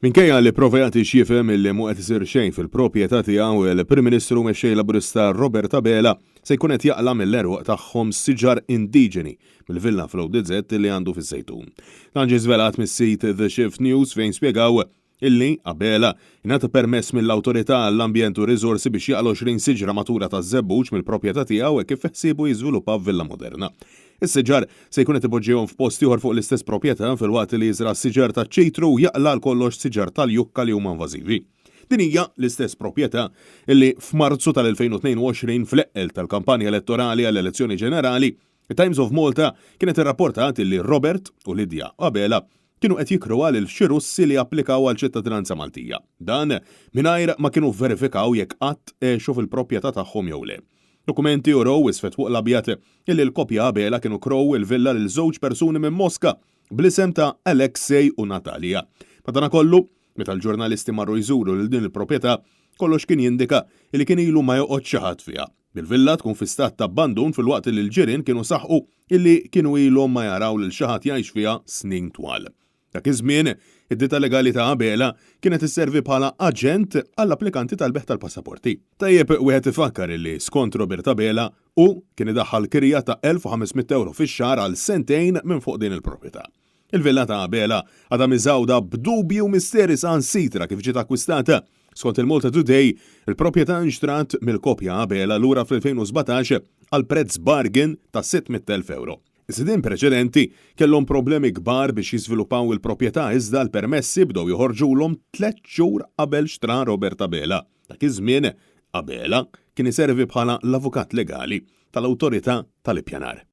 Minkejja li pprova jagħti x'jifhem illi mhu qed isir xejn fil-proprjetà tiegħu, il-Prim Ministru u Mexxej Laburista Robert Abela se jkun qed jaqla' mill-għeruq tagħhom siġar indiġeni mill-villa fl-ODZ li għandu fiż-Żejtun. Dan ġie żvelat mis-sit The Shift News fejn spjegaw Illi, Abela, ingħata permess mill-Awtorità għall-Ambjent u r-Riżorsi biex jaqla' 20 siġra matura taż-żebbuġ mill-proprjetà tiegħu hekk kif fi ħsiebu jiżviluppa villa moderna. Is-siġar se jkun qed ipoġġihom f'post ieħor fuq l-istess proprjetà filwaqt li jiżra' siġar taċ-ċitru u jaqla' għal kollox siġar tal-jukka li huma invażivi. Din hija l-istess proprjetà illi f'Marzu tal-2022 fl-eqqel tal-kampanja elettorali għall-elezzjoni ġenerali, it-Times of Malta kienet irrapportat illi Robert u Lydia Abela kienu qed jikruha lil xi Russi li applikaw għal ċittadinanza Maltija. Dan mingħajr ma kienu vverifikaw jekk qatt għexu fil-proprjetà tagħhom jew le. Dokumenti urew isfed fuq l-abjad illi l-koppja Abela kienu krow il-villa lil żewġ persuni minn Moska bl-isem ta' Alexei u Natalia. Madanakollu, meta l-ġurnalisti marru jżuru lil din il-proprjetà, kollox kien jindika illi kien ilu ma joqgħod xi ħadd fiha. Bil-villa tkun fi stat ta' abbandun filwaqt li l-ġirien kienu saħqu illi kienu ilhom ma jaraw lil xi ħadd jgħix fiha snin twal. Dak iż-żmien, id-ditta legali ta' Abela kienet isservi bħala aġent għall-applikanti tal-bejgħ tal-passaporti. Tajjeb wieħed ifakkar illi skont Robert Abela, hu kien idaħħal kirja ta' 1,500 ewro fix-xahar għal sentejn minn fuq din il-proprjetà. Il-villa ta' Abela għadha miżgħuda b'dubji u misteri saħansitra kif ġiet akkwistata. Skont il-Malta Today, il-proprjetà nxtrat mill-koppja Abela lura fl-2017 għal prezz bargain ta' 600,000 ewro. Is-sidien preċedenti kellhom problemi kbar biex jiżviluppaw il-proprjetà iżda l-permessi bdew joħorġulhom tlett xhur qabel xtra Robert Abela. Dak iż-żmien, Abela kien iservi bħala l-avukat legali tal-Awtorità tal-Ippjanar.